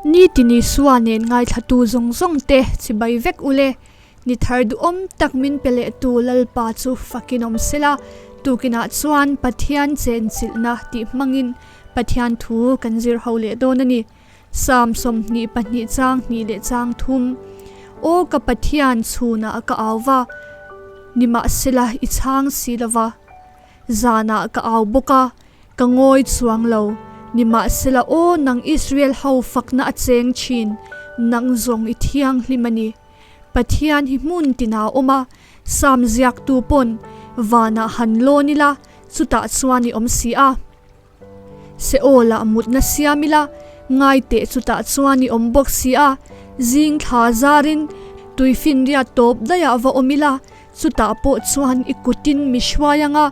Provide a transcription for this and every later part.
Nitin Isua nen ngaithlatu zawng zawng te chibai vek ule. Ni thar duhawm tak min pe lehtu Lalpa chu fakin awm sela, tukinah chuan Pathian chenchilhna tih hmangin Pathian thu kan zir ho leh dawn a ni. Psalm 22 chang hnih leh chang thum, Aw ka Pathian chhunah ka au va, nimahsela i chhang si lova. Zanah ka au bawk a, ka ngawi chuang lo. Nimahsela aw nang Israel ho fakna a cheng thin, nang zawng i thianghlim a ni. Pathian hi hmun tinah a awm a, Psalm ziaktu pawn vanah han lawn ila, chutah chuan i awm si a. Seolah mutna siam ila, ngaiteh chutah chuan i awm bawk si a, zing thla zarin tuifinriat tawp daihah va awm ila, chutah pawh chuan i kutin mi hruai anga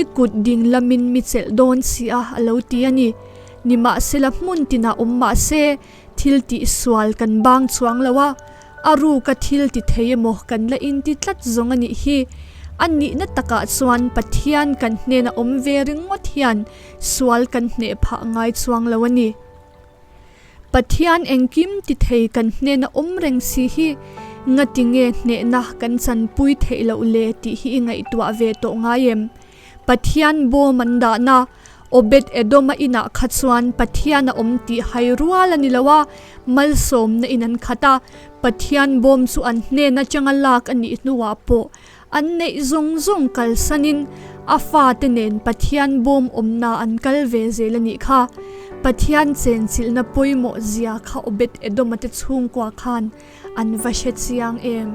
i kut ding lamin mi chelh dawn si a, a lo ti a ni. Nimahsela hmun tinah awm mah se, thil tih sual kan bang chuang lo a, a ruka thil ti thei emaw kan la inti tlat zawng a nih hi. A nihna takah chuan Pathian kan hnena awm ve ringawt hian sual kan hneh phah ngai chuang lo a ni. Pathian engkim ti thei kan hnena awm reng si hi ngati nge hnehna kan chanpui theih loh le tih hi i ngaihtuah ve tawh ngai em? Pathian bawm an dahna Obed-Edoma inah kha chuan Pathian a awm tih hai rual a ni lo a, malsawmna in an khat a, Pathian bawm chu an hnen atanga lak a nih hnuah pawh an neih zawng zawng kalsanin a fate nen Pathian bawm awmna an kal ve zel a nih kha. Pathian chenchilhna pawimawh zia kha Obed-Edoma te chhungkua khan an va hre chiang em?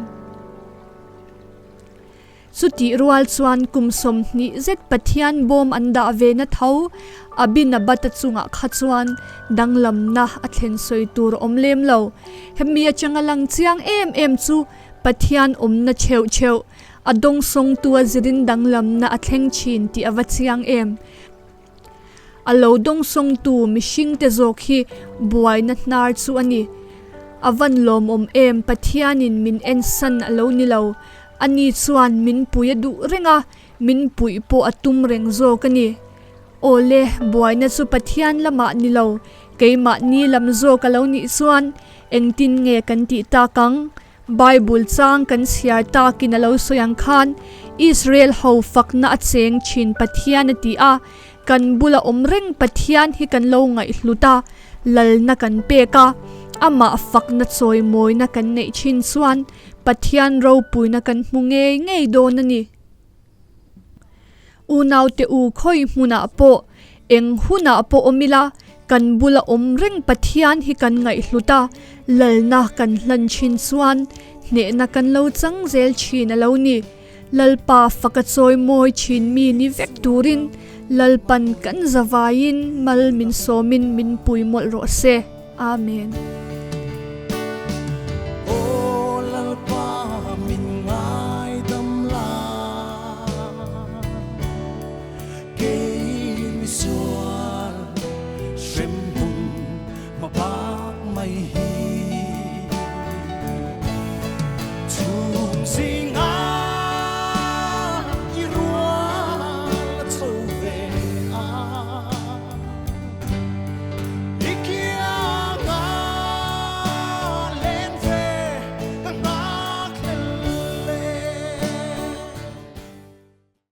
Chutih rual chuan kum 20 zet Pathian bawm an dah ve na tho Abinabata chungah kha chuan danglamna a thlen sawi tur a awm lem lo. Hemi atanga lang chiang em em chu Pathian awmna chheuh chheuh a dawngsawngtu a zirin danglamna a thleng thin tih a va chiang em. A lo dawngsawngtu mihringte zawk hi buaina hnar chu a ni. A van lawmawm em Pathianin min ensan a lo ni lo. Ani chuan min pui a duh reng a, min puih pawh a tum reng zawk a ni. Awle, buaina chu Pathian lamah ni lo, keimahni lam zawk a lo nih chuan engtin nge kan tih tak ang? Bible chang kan chhiar takin a lo sawi ang khan, Israel ho fakna a cheng thin Pathian a ti a, kan bula awm reng Pathian hi kan lo ngaihhlut a, lalna kan pek a, amah fakna chawimawina kan neih thin chuan Pathian ropuina kan hmu ngei ngei dawn a ni. Unaute u khawi hmunah pawh, eng hunah pawh awm ila, kan bula awm reng Pathian hi kan ngaihhlut a, lalna kan hlan thin chuan hnehna kan lo chang zel thin a lo ni. Lalpa faka chawi mawi thin mi ni vek turin Lalpan kan zavaiin mal min sawmin min pui mawlh rawh se. Amen.